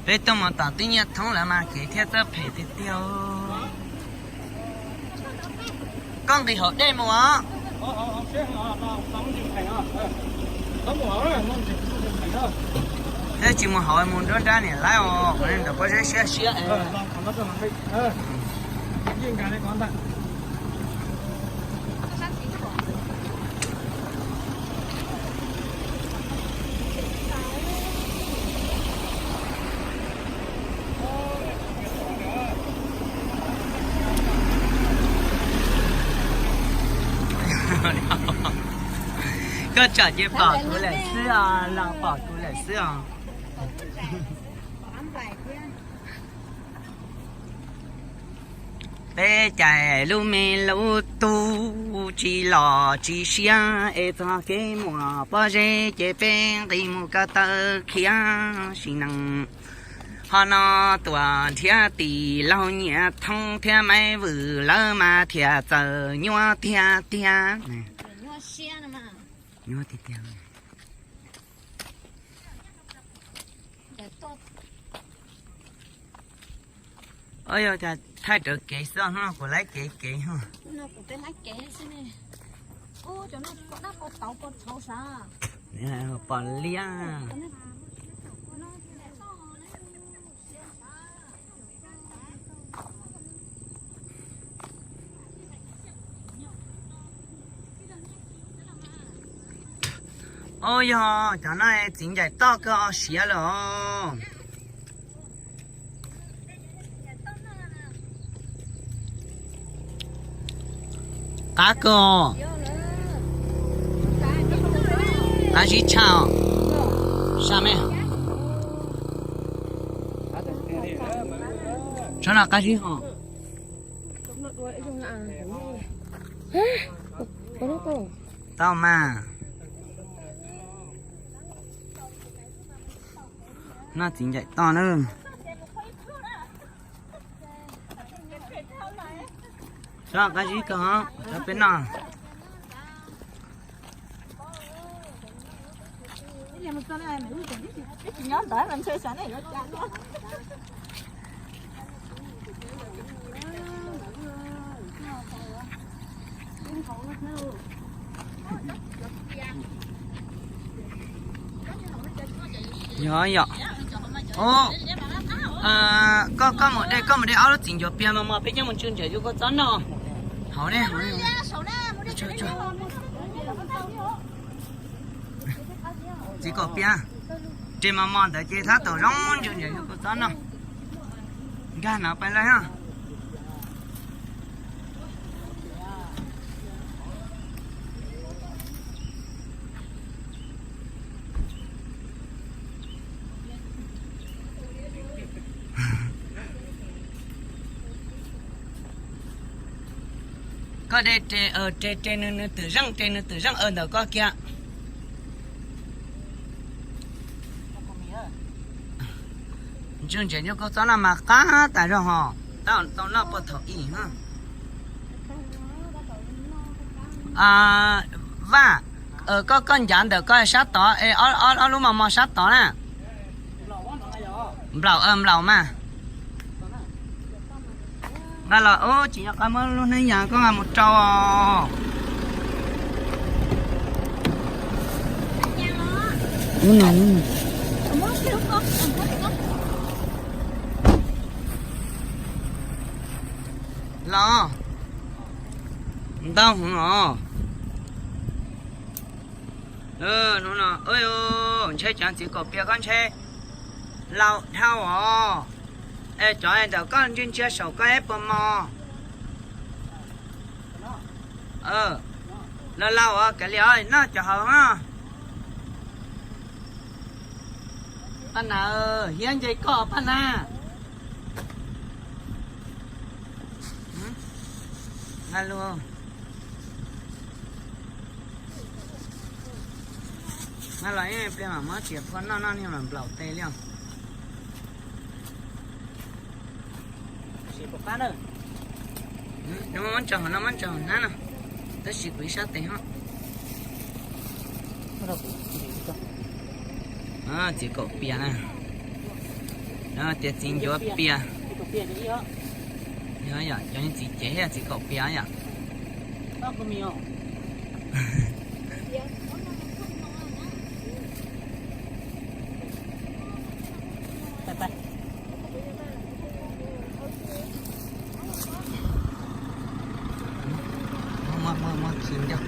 Peb tuaj mus tom teb Nyiaj Thoob lawm mas kev thiaj txawj phem tiag tiag. Koj nqis hauv dej mus os. Thiab tsis mus hauv, mus nruab nrab niam laib os, ntawm pob zeb siab siab. Koj tsam ces pom kuv lawm xwb os, los pom kuv lawm xwb os. Peb cais lub me lub tub tsis los tsis siab es txog kev muaj pob zeb ces peb nqis mus ko taw khiav sim neej. Ho no tuam nrhiav tim laug Nyiaj Thoob thiab Maiv Vwm lawv mas thiaj txawm nyuaj tiag tiag. Nyuaj tiag tiag. Yog cas thaij rawv kev xwb, hnub no kuv laib kev kev. Pom liab. Ub, yog cov no txiv ncaim toj kawg os, siav lawm os. Qab kawg os. Qab zib tshaj os. Sab me. Tsob no qab zib os. Tau mas. Noj txiv ncaim toj na. Tsob qab zib kawg os, tsob peb noj. Yog yom. Koj, koj mus de, koj mus de ob lub txiv ncuav pias mos mos peb coj mus tsw ntsawm yus kua txob noj. Hauv ne, hauv ne. Txiv kaum pias, de mos mos ntawd ces tab tom zoo ntsw ntsawm yus kua txob noj. Nkag no pais lawm os. Koj de, de, de nws, nws twm zeej, de nws twm zeej ntawm koj kiag. Ntsw ntsawm yus kua txob noj mas qab tas zog hos, tab tom tau noj puag thaum ib. Vaj, koj, koj ncav ntawm koj sab tod, ob lub mos mos sab tod na. Nplaum, nplaum mas. Nqa los, tsis nco qab muab lub hnab yas koj nqa mus rau os. Los, ntau hwv os. Hnub no, ntshe cov txiv kaum pias koj ntshe laus dhau os. Es cov ntawm koj ntsia ntsia saum koj eb puas mos. Laus laus os, kav liam os, noj cov hauv os. Paj Nas, hiab nce koj Paj Nas. Nqa los ib pliag mam muab txiav phua noj, noj niag mas nplaum tes li os. Muab ntsaws hauv no, muab ntsaws hauv hnab no, tab sis kuv ib sab tes ho. Txiv kaum pias na. Tias txiv ncuav pias. Yog yom, cov niag txiv cev thiab txiv kaum pias yom. Muab, muab, muab khi ncauj.